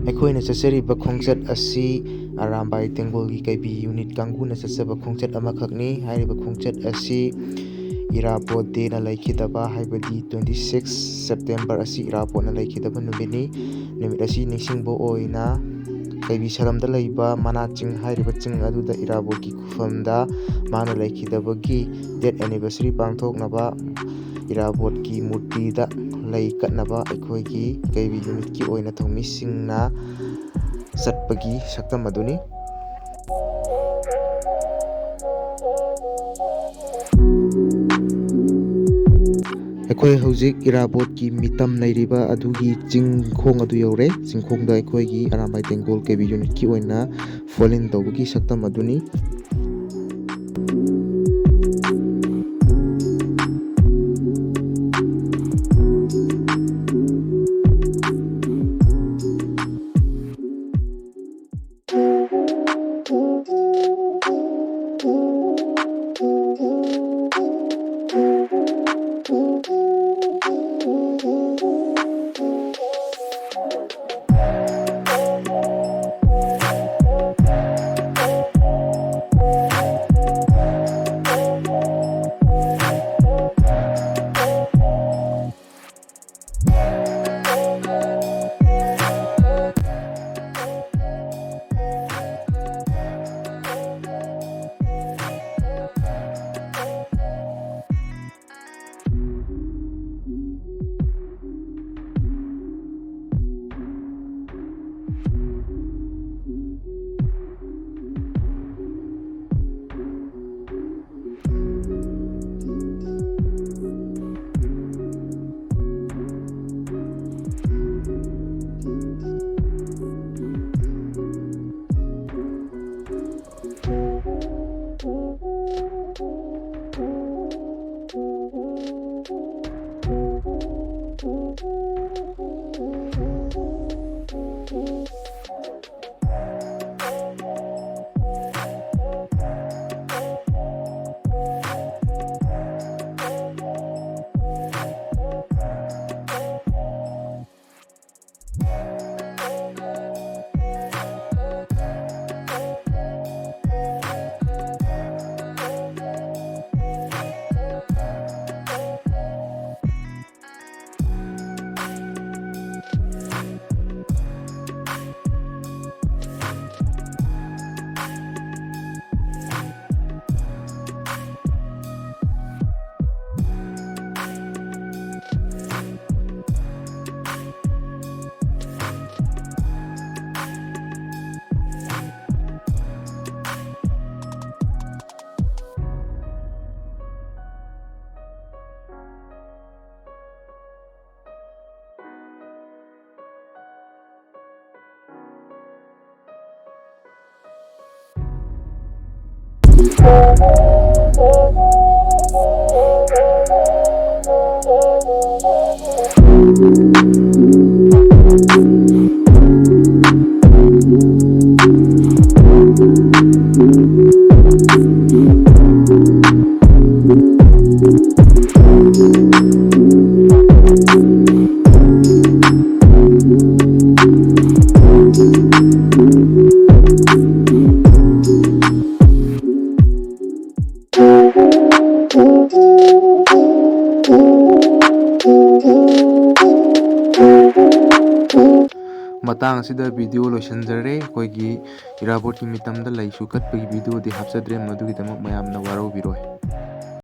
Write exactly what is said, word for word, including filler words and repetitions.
ꯑꯩꯈꯣꯏꯅ ꯆꯠꯆꯔꯤꯕ ꯈꯣꯡꯆꯠ ꯑꯁꯤ ꯑꯔꯥꯝꯕꯥꯏ ꯇꯦꯡꯒꯣꯜꯒꯤ ꯀꯩꯕꯤ ꯌꯨꯅꯤꯠ ꯀꯥꯡꯕꯨꯅ ꯆꯠꯆꯕ ꯈꯣꯡꯆꯠ ꯑꯃꯈꯛꯅꯤ꯫ ꯍꯥꯏꯔꯤꯕ ꯈꯣꯡꯆꯠ ꯑꯁꯤ ꯏꯔꯥꯕꯣꯠ ꯗꯦꯅ ꯂꯩꯈꯤꯗꯕ, ꯍꯥꯏꯕꯗꯤ twenty six September ꯑꯁꯤ ꯏꯔꯥꯕꯣꯠꯅ ꯂꯩꯈꯤꯗꯕ ꯅꯨꯃꯤꯠꯅꯤ꯫ ꯅꯨꯃꯤꯠ ꯑꯁꯤ ꯅꯤꯡꯁꯤꯡꯕ ꯑꯣꯏꯅ ꯀꯩꯕꯤ ꯁꯔꯝꯗ ꯂꯩꯕ ꯃꯅꯥ ꯆꯤꯡ ꯍꯥꯏꯔꯤꯕ ꯆꯤꯡ ꯑꯗꯨꯗ ꯏꯔꯥꯕꯣꯠꯀꯤ ꯈꯨꯕꯝꯗ ꯃꯥꯅ ꯂꯩꯈꯤꯗꯕꯒꯤ death anniversary ꯄꯥꯡꯊꯣꯛꯅꯕ ꯏꯔꯥꯕꯣꯠꯀꯤ ꯃꯨꯔꯇꯤꯗ ꯂꯩ ꯀꯠꯅꯕ ꯑꯩꯈꯣꯏꯒꯤ ꯀꯩꯕꯤ ꯌꯨꯅꯤꯠꯀꯤ ꯑꯣꯏꯅ ꯊꯧꯃꯤꯁꯤꯡꯅ ꯆꯠꯄꯒꯤ ꯁꯛꯇꯝ ꯑꯗꯨꯅꯤ꯫ ꯑꯩꯈꯣꯏ ꯍꯧꯖꯤꯛ ꯏꯔꯥꯕꯣꯠꯀꯤ ꯃꯤꯇꯝ ꯂꯩꯔꯤꯕ ꯑꯗꯨꯒꯤ ꯆꯤꯡꯈꯣꯡ ꯑꯗꯨ ꯌꯧꯔꯦ꯫ ꯆꯤꯡꯈꯣꯡꯗ ꯑꯩꯈꯣꯏꯒꯤ ꯑꯔꯥꯝꯕꯥꯏ ꯇꯦꯡꯒꯣꯜ ꯀꯩꯕꯤ ꯌꯨꯅꯤꯠꯀꯤ ꯑꯣꯏꯅ ꯐꯣꯂꯤꯟ ꯇꯧꯕꯒꯤ ꯁꯛꯇꯝ ꯑꯗꯨꯅꯤ꯫ ꯃꯇꯥꯡ ꯑꯁꯤꯗ video ꯂꯣꯏꯁꯤꯟꯖꯔꯦ꯫ ꯑꯩꯈꯣꯏꯒꯤ ꯏꯔꯥꯕꯣꯠꯀꯤ ꯃꯤꯇꯝꯗ ꯂꯩꯁꯨ ꯀꯠꯄꯒꯤ videoꯗꯤ ꯍꯥꯞꯆꯗ꯭ꯔꯦ, ꯃꯗꯨꯒꯤꯗꯃꯛ ꯃꯌꯥꯝꯅ ꯋꯥꯔꯧꯕꯤꯔꯣꯏ꯫